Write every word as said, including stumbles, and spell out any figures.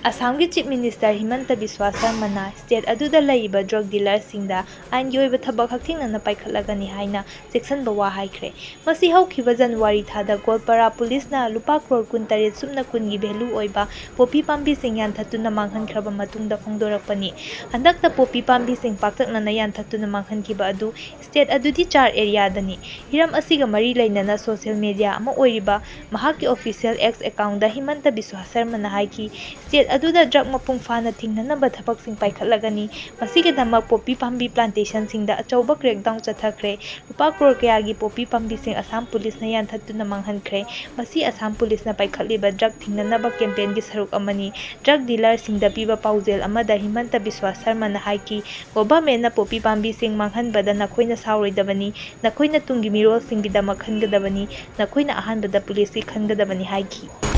ꯑꯁꯥꯝꯒꯤ Chief Minister ꯍꯤꯃꯟꯇ ꯕꯤꯁ꯭ꯋꯥ ꯁꯔꯃꯅ state ꯑꯗꯨꯗ ꯂꯩꯔꯤꯕ drug dealerꯁꯤꯡꯗ ꯑꯥꯏꯟꯒꯤ ꯑꯣꯏꯕ ꯊꯕꯛ ꯍꯛꯊꯦꯡꯅꯅ ꯄꯥꯏꯈꯠꯂꯒꯅꯤ ꯍꯥꯏꯅ ꯆꯦꯛꯁꯤꯟꯕ ꯋꯥ ꯍꯥꯏꯈ꯭ꯔꯦ꯫ ꯃꯁꯤ ꯍꯧꯈꯤꯕ January ꯊꯥꯗ ꯒꯣꯜꯄꯥꯔꯥ ꯄꯨꯂꯤꯁꯅ ꯂꯨꯄꯥ ꯀ꯭ꯔꯣꯔ ꯀꯨꯟꯇꯔꯦꯠ ꯁꯨꯞꯅ ꯀꯨꯟꯒꯤ value ꯑꯣꯏꯕ ꯄꯣꯄꯤ ꯄꯥꯝꯕꯤꯁꯤꯡ ꯌꯥꯟꯊꯠꯇꯨꯅ ꯃꯥꯡꯍꯟꯈ꯭ꯔꯕ ꯃꯇꯨꯡꯗ ꯐꯣꯡꯗꯣꯔꯛꯄꯅꯤ꯫ ꯍꯟꯗꯛꯇ ꯄꯣꯄꯤ ꯄꯥꯝꯕꯤꯁꯤꯡ ꯄꯥꯛꯇꯛꯅꯅ ꯌꯥꯟꯊꯠꯇꯨꯅ ꯃꯥꯡꯍꯟꯈꯤꯕ ꯑꯗꯨ state ꯑꯗꯨꯗꯤ ꯆꯥꯔ areaꯗꯅꯤ꯫ ꯍꯤꯔꯝ ꯑꯁꯤꯒ ꯃꯔꯤ ꯂꯩꯅꯅ social media ꯑꯃ ꯑꯣꯏꯔꯤꯕ ꯃꯍꯥꯛꯀꯤ official X accountꯇ ꯍꯤꯃꯟꯇ ꯕꯤꯁ꯭ꯋꯥ ꯁꯔꯃꯅ ꯍꯥꯏꯈꯤ, state ꯑꯗꯨꯗ drug ꯃꯄꯨꯡ ꯐꯥꯅ ꯊꯤꯡꯅꯅꯕ ꯊꯕꯛꯁꯤꯡ ꯄꯥꯏꯈꯠꯂꯒꯅꯤ꯫ ꯃꯁꯤꯒꯤꯗꯃꯛ ꯄꯣꯄꯤ ꯄꯥꯝꯕꯤ plantationꯁꯤꯡꯗ ꯑꯆꯧꯕ crackdown ꯆꯠꯊꯈ꯭ꯔꯦ꯫ ꯂꯨꯄꯥ ꯀ꯭ꯔꯣꯔ ꯀꯌꯥꯒꯤ ꯄꯣꯄꯤ ꯄꯥꯝꯕꯤꯁꯤꯡ ꯑꯁꯥꯝ ꯄꯨꯂꯤꯁꯅ ꯌꯥꯟꯊꯠꯇꯨꯅ ꯃꯥꯡꯍꯟꯈ꯭ꯔꯦ꯫ ꯃꯁꯤ ꯑꯁꯥꯝ ꯄꯨꯂꯤꯁꯅ ꯄꯥꯏꯈꯠꯂꯤꯕ drug ꯊꯤꯡꯅꯅꯕ campaignꯒꯤ ꯁꯔꯨꯛ ꯑꯃꯅꯤ꯫ Drug dealerꯁꯤꯡꯗ ꯄꯤꯕ ꯄꯥꯎꯖꯦꯜ ꯑꯃꯗ ꯍꯤꯃꯟꯇ ꯕꯤꯁ꯭ꯋꯥ ꯁꯔꯃꯅ ꯍꯥꯏꯈꯤ, governmentꯅ ꯄꯣꯄꯤ ꯄꯥꯝꯕꯤꯁꯤꯡ ꯃꯥꯡꯍꯟꯕꯗ ꯅꯈꯣꯏꯅ ꯁꯥꯎꯔꯣꯏꯗꯕꯅꯤ, ꯅꯈꯣꯏꯅ ꯇꯨꯡꯒꯤ ꯃꯤꯔꯣꯜꯁꯤꯡꯒꯤꯗꯃꯛ ꯈꯟꯒꯗꯕꯅꯤ, ꯅꯈꯣꯏꯅ ꯑꯍꯥꯟꯕꯗ ꯄꯨꯂꯤꯁꯀꯤ ꯈꯟꯒꯗꯕꯅꯤ ꯍꯥꯏꯈꯤ꯫